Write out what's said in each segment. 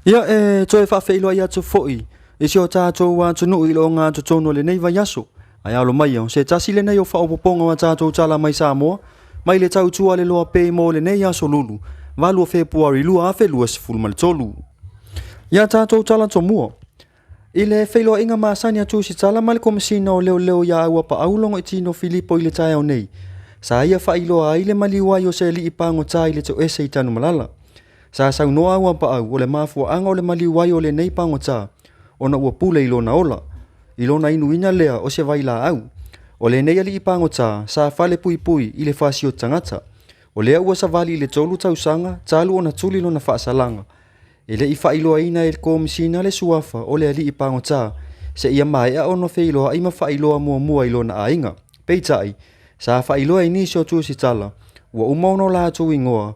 Ia, e toe faafeiloai atu foi i si o tatou atunuu i le ogatotonu o lenei vaiaso. Ae alo maia, o se tasi lenei o faaopoopoga o a tatou tala mai Samoa, mai le tautua a le Loa Pay mo lenei aso Lulu, 8 o Fepuari 2023. Ia tatou tala tomua. I le feiloaiga masani a Tusitala ma le Komesina o Leoleo ia Auapaau Logoitino Filipo i le taeao nei, sa ia faailoa ai le maliu ai o se alii pagota i le toese i Tanumalala. Sa saunoa Auapaau o le mafuaaga o le maliu ai o lenei pagota ona ua pule i lona ola, i lona inuina lea o se vailaau. O lenei alii pagota sa falepuipui i le fasioti tagata. O lea ua savali i le 3 tausaga talu ona tuli lona faasalaga. E le i faailoaina e le Komesina le suafa o le alii pagota seia maea ona feiloai ma faailoa muamua i lona aiga. Peitai, sa faailoa i nisi o Tusitala ua uma ona latou igoa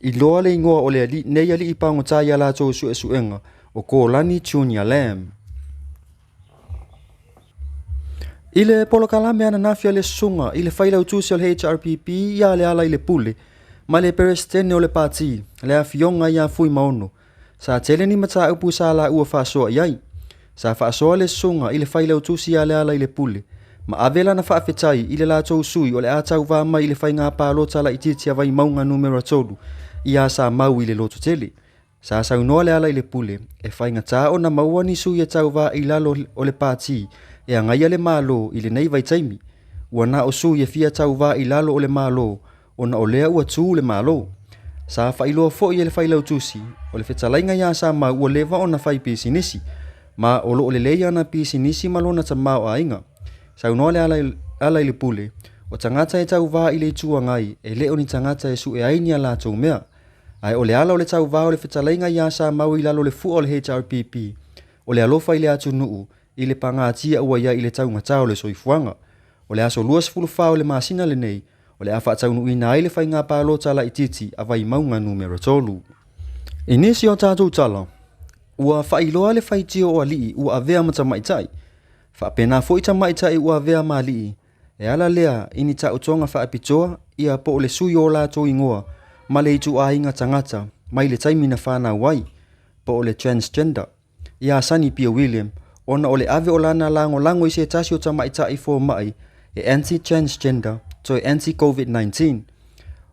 iloa le igoa o le nei alii pagota i a latou suesuega o Kolani Junior Lamb. I le polokalame ananafi a le susuga i le failautusi o le HRPP ia Lealailepule ma le Peresetene o le Pati, le Afioga ia Fuimaono, sa tele ni mataupu sa laua faasoa i ai. Sa faasoa le susuga i le failautusi ia Lealailepule ma ave lana faafetai i le latou sui o le a tauva mai i le faiga palota laitiiti a Vaimauga numera 3 ia Samau i le lototele. Sa saunoa Lealailepule e faigata ona maua ni sui e tauva i lalo o le pati e agaia le Malo i lenei vaitaimi. Ua na o sui e fia tauva i lalo o le Malo ona o lea ua tu le Malo. Sa faailoa foi e le failautusi o le fetalaiga ia Samau ua leva ona fai pisinisi, ma o lo o lelei ana pisinisi ma lona tamaoaiga. Saunoa Lealailepule, o tagata e tauva i le Itu Agai e le o ni tagata e sue ai ni a latou mea. Ae o le ala o le tauva o le fetalaiga ia Samau i lalo o le fua o le HRPP, o le alofa i le atunuu i le pagatia ua i ai i le taugata o le soifuaga. O le aso 24 o le masina lenei, o le a faataunuuina ai le faiga palota laitiiti a Vaimauga numera 3. I nisi o tatou tala, ua faailoa le faitio o alii ua avea ma tamaitai. Faapena foi tamaitai ua avea ma alii, e ala lea i ni taotoga faapitoa ia po o le sui o latou igoa ma le ituaiga tagata mai le taimi na fanau ai, po o le transgender, ia Sonny Pia William, ona o le ave o lana lagolago i se tasi o tamaitai fomai e anti-transgender toe anti-COVID-19.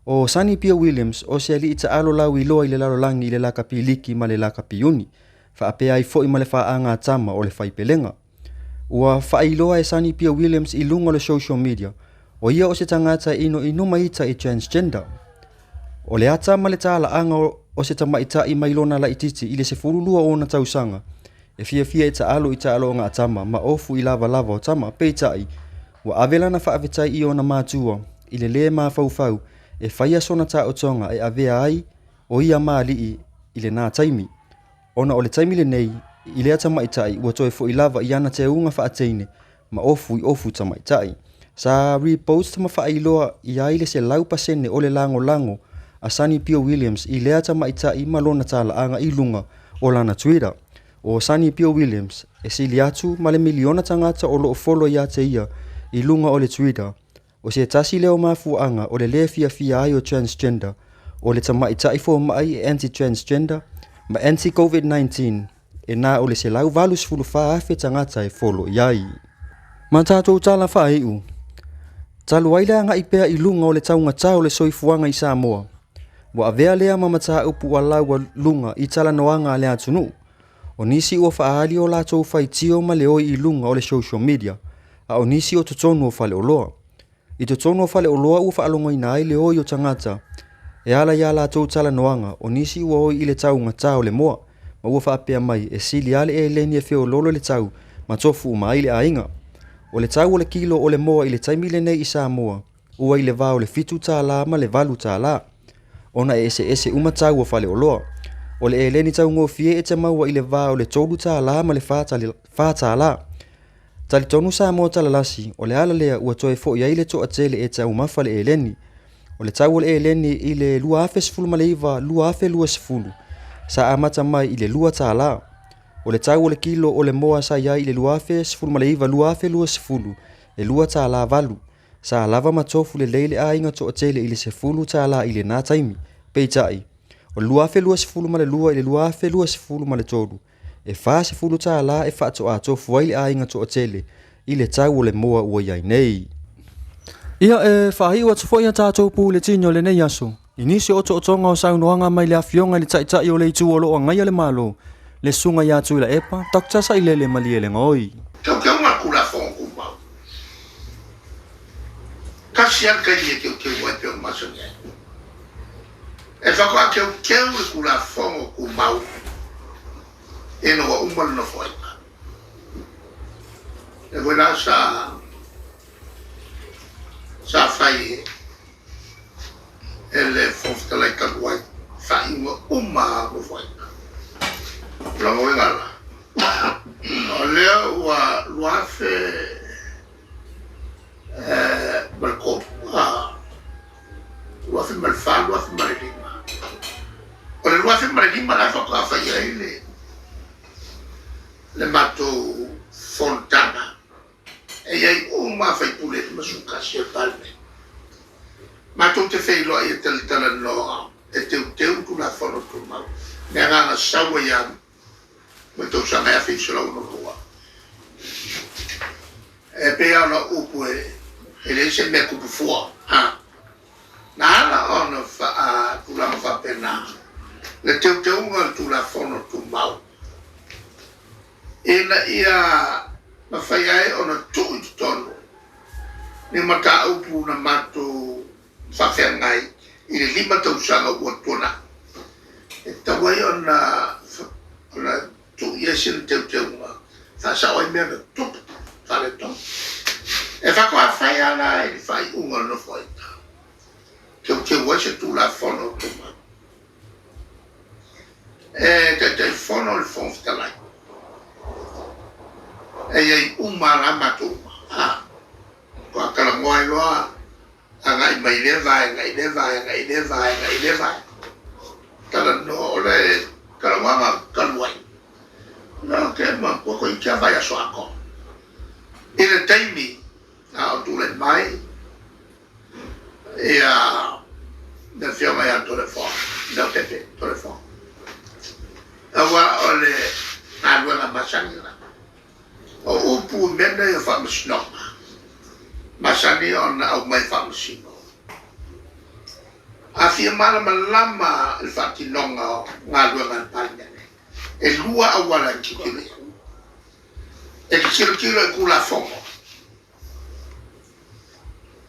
O Sonny Pia Williams o se alii taalo lauiloa i le lalolagi i le lakapi liki ma le lakapi uni, faapea ai foi ma le faagatama o le faipelega. Ua faailoa e Sonny Pia Williams i luga o le social media, o ia o se tagata e inoino ma ita i transgender. O le ata ma le talaaga o se tamaitai mai lona laitiiti i le 12 o ona tausaga, e fiafia e taalo i taaloga a tama ma ofu i lavalava o tama. Peitai, ua ave lana faafetai i ona matua i le lē mafaufau e faia sona taotoga e avea ai o ia ma alii i lena taimi. Ona o le taimi lenei, i lea tamaitai ua toe foi lava i ana teuga faateine ma ofu i ofu tamaitai. Sa repost ma faailoa i ai le 100% o le lagolago a Sonny Bill Williams i lea tamaitai ma lona talaaga i luga o lana Twitter. O Sonny Bill Williams e sili atu ma le miliona tagata o lo o follow ia te ia i luga o le Twitter. O se tasi lea o mafuaaga o le lē fiafia ai o transgender, o le tamaitai fomai e anti-transgender ma anti-COVID-19 e na o le 184,000 tagata e follow i ai. Ma tatou tala faaiu, talu ai le agai pea i luga o le taugata o le soifuaga i Samoa, ua avea lea ma mataupu ua laualuga i talanoaga a le atunuu. O nisi ua faaali o latou faitio ma le oi i luga o le social media, a o nisi o totonu o faleoloa. I totonu o faleoloa ua faalogoina ai le oi o tagata e ala i a latou talanoaga, o nisi ua oi i le taugata o le moa, ma ua faapea mai e sili lava le eleni e feoloolo le tau ma tofu uma ai le aiga. O le tau o le kilo o le moa i le taimi lenei i Samoa ua i le va o le $7 ma le $8, ona e eseese uma tau o faleoloa. O le eleni taugofie e te maua i le va o le $3 ma le $4. Talitonu Samoa talalasi, o le ala lea ua toe foi ai le toatele e taumafa le eleni. O le tau o le eleni i le 2019 2020 sa amata mai i le $2. O le tau o le kilo o le moa sa i ai i le 2019 2020 e $2.8. Sa lava ma tofu lelei le aiga toatele i le $10 i lena taimi. Peitai, o le 2022 i le 2023, e $40 e faatoa tofu ai le aiga toatele i le tau o le moa ua i ai nei. Ia, e faaiu atu foi a tatou puletini o lenei aso i nisi o otootoga o saunoaga mai le Afioga i le Taitai o le Itu o lo o agaia le Malo, le Susuga ia Tuilaepa Dr. Sailele Malielegaoi. Teuteuga le Tulafono Tumau. Tasi lava le taimi e teuteu ai pei ona masani ai. E faatoa teuteu le Tulafono Tumau ina ua uma le Nofoaiga. Lea foi la sa sa fai e le Fofoga Fetalai talu ai faaiuga uma o Nofoaiga. O lona uiga la, o lea ua 2003, 2004, 2005. O le 2005 la faatoa fai ai le matou fonotaga e i ai uma sui usufono e 51 o le Palemene. Matou te feiloai e talatalanoa e teuteu Tulafono Tumau. Le agaga sau ai lava mai tausaga e 1962. E pei lava ona upu e leai se mea tupu fua. Na ala ona faatulaga faapena le teuteuga o le Tulafono Tumau ina ia mafai ai ona tuu i totonu ni mataupu na matou faafeagai i le 5 tausaga ua tuanai, e tatau ai ona tuu i ai sina teuteuga faasao ai mea na tutupu faaletonu. E faatoa fai lava la i le faaiuga o le Nofoaiga, teuteu ai se Tulafono Tumau. E Taitaifono le Fofoga Fetalai, e i ai uma lava matou uma. Faatoa talanoa ai loa agai mai lea vaega i lea vaega i lea vaega i lea vaega. Talanoa, o le talanoaga talu ai, na te manatua toeitiiti lava vaiaso atoa. I le taimi a o tulai mai ia le afioga ia Toleafoa, Leaupepe Toleafoa, aua o le galuega masani lena. O upu i mea nei o faamasinoga, masani ona aumai e faamasino. A fia malamalama i le faatinoga o galuega a le Palemene, e lua auala e tilotilo i ai. E te tilotilo i Tulafono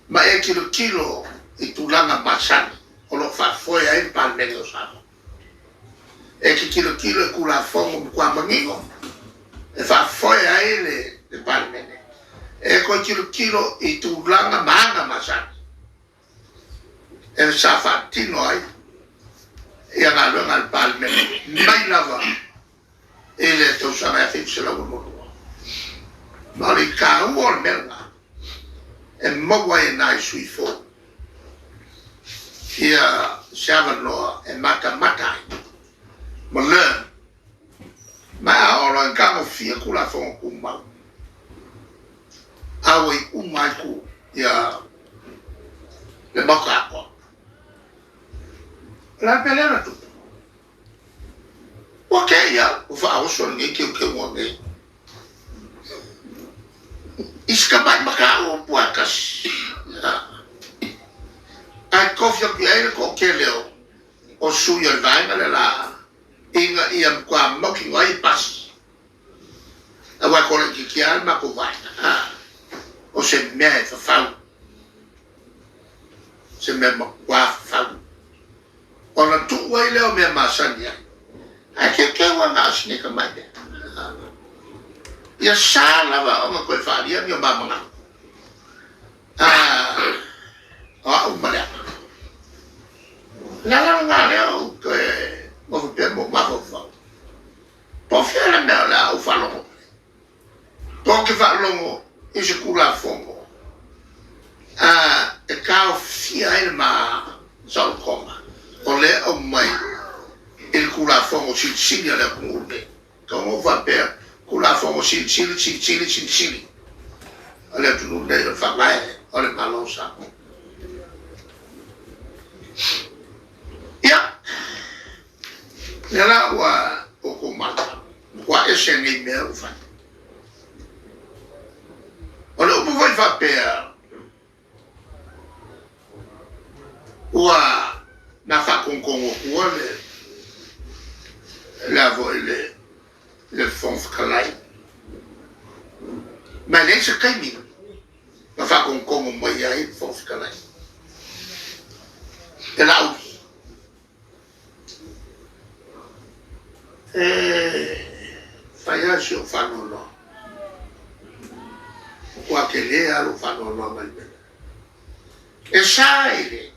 ma e tilotilo i tulaga masani o lo o faafoe ai le Palemene o Samoa. E te tilotilo i Tulafono matua manino e faafoe ai le Palemene. E toe tilotilo i tulaga ma aga masani e sa faatino ai ia galuega a le Palemene mai lava i le tausaga e 1962. Ma o le taua o le mea lena e maua ai e nai sui fou ia se avanoa e matamata ai ma learn. Ma a oo loa ina tagofia Tulafono Tumau, a ua iu uma ai ku ia le Maota atoa. O le a le mea lea na tupu? Ua te i au ua faaoso lenei teuteuga nei i si tamai mataupu lava e tasi, ae tofi atu i ai le toatele o sui o le vaega le la ina ia matua mautinoa ai e pasi. Aua e toa laitiiti lava le matou vaega, o se mea e fafau, se mea matua fafau. Ona tuu ai lea o mea masani ai, ae teuteu lava na o si nei tamai mea. Ia sa lava ona toe faaalia ni o ma manatu, o au ma Leaga. O le ala lena lea ou toe nofo pea ma ou mafaufau, po o fea le mea o le a ou faalogo mai ai. Tou te faalogo i se Tulafono e taofia ai le ma saolotoga, o lea e aumai i le Tulafono Silisili a le atunuu lenei. Tau ou faapea, Tulafono Silisili, Silisili, Silisili a le atunuu lenei, o le Faavae o le Malo o Samoa. Ia, Lea la ua outou malamalama, matua ese nei mea ua fai. O le upu foi faapea, ua na faatogitogo atua le le a foi le le Fofoga Fetalai, ma e leai se taimi na faatogitogo mai ai le Fofoga Fetalai e Laauli. E fai lava si ou faanoanoa. Matua tele lava lou faanoanoa mai le mea lea. E sa i le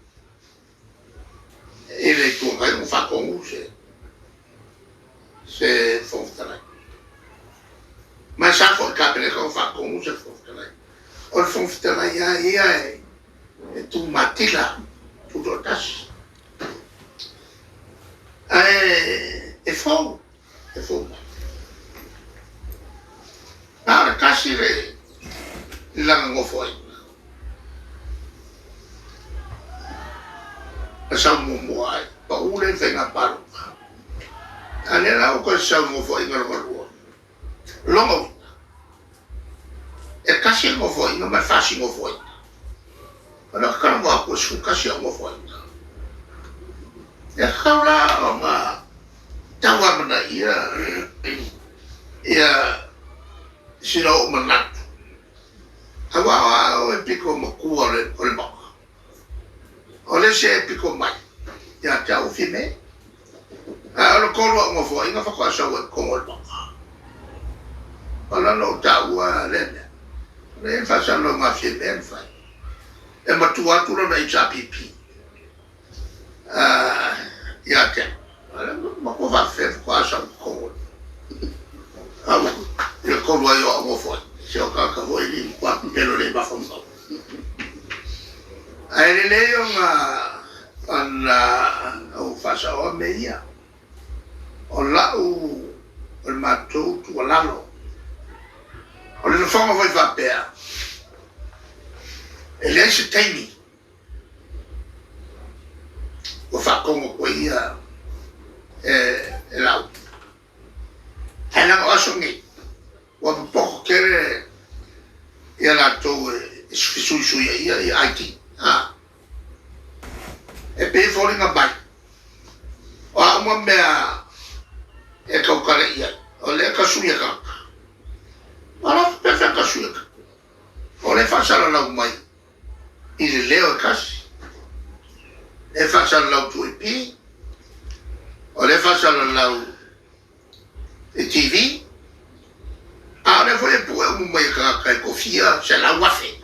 i le Itu Agai ona faatonu se se Fofoga Fetalai. Ma e sa foi i le Kapeneta ona faatonu se Fofoga Fetalai. O le Fofoga Fetalai lava ia e tumatila tutoatasi. Ae e fou, e fou mai. Na o le tasi le lana nofoaiga. Na sau muamua ai, pau lea i le faiga palota. A lea la ua toe sau i le nofoaiga lona lua. Lona uiga, e tasi le nofoaiga ma e fasi nofoaiga. O lea ou te talanoa atu e 11 au nofoaiga. E tatau la ona tau amanaia ia sina ou manatu, aua o au e pito matua o le Maota. O le isi e pito mai ia te au o Fiame, ae o le tolu au nofoaiga faatoa sau ai i totonu o le Maota. O lea na ou taua lea mea, o lea e i ai le faasalalauga a Fiame na fai, e matua atu lona HRPP ia te au. O le matua faafefea faatoa sau i totonu o le au i le tolu ai o au nofoaiga. Se o tagata foi e matua pepelo le mafaufau. Ae lelei ona ona ou faasaoa mea ia. O lau, o le matou tuualalo, o le lafoga foi faapea, e leai se taimi ua faatonu atu ai ia e lau. Ae leaga o aso nei, ua popoto tele ia latou e fesuisuiaia ia ID. A. E pei e foliga mai, o a uma mea e tautala i ai, o lea e tasui e tagata. A la faapefea tasui e tagata? O lea e faasalalau mai i le leo e tasi, lea e faasalalau 2AP, o lea e faasalalau i TV, a o lea foi e pue uma mai e tagata e toafia 100,000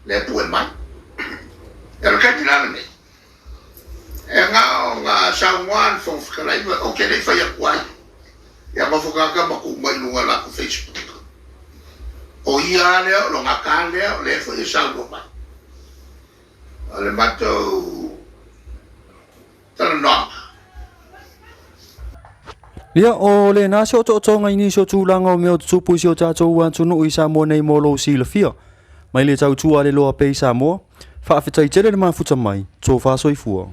lea e pue mai. E o le taimi la lenei, e na ona saunoa le Fofoga Fetalai, ou te le i fai atu ai, ia nofo tagata ma tuu mai i luga o latou Facebook. O ia lava lea, o lona ta lea, o lea foi e saunoa mai. O le matou talanoaga. Ia, o lena se otootoga i nisi o tulaga o mea o tutupu i si o tatou atunuu i Samoa nei mo lou silafia. Mai le tautua a le Loa pea i Samoa, faafetai tele le mafuta mai, tofa soifua.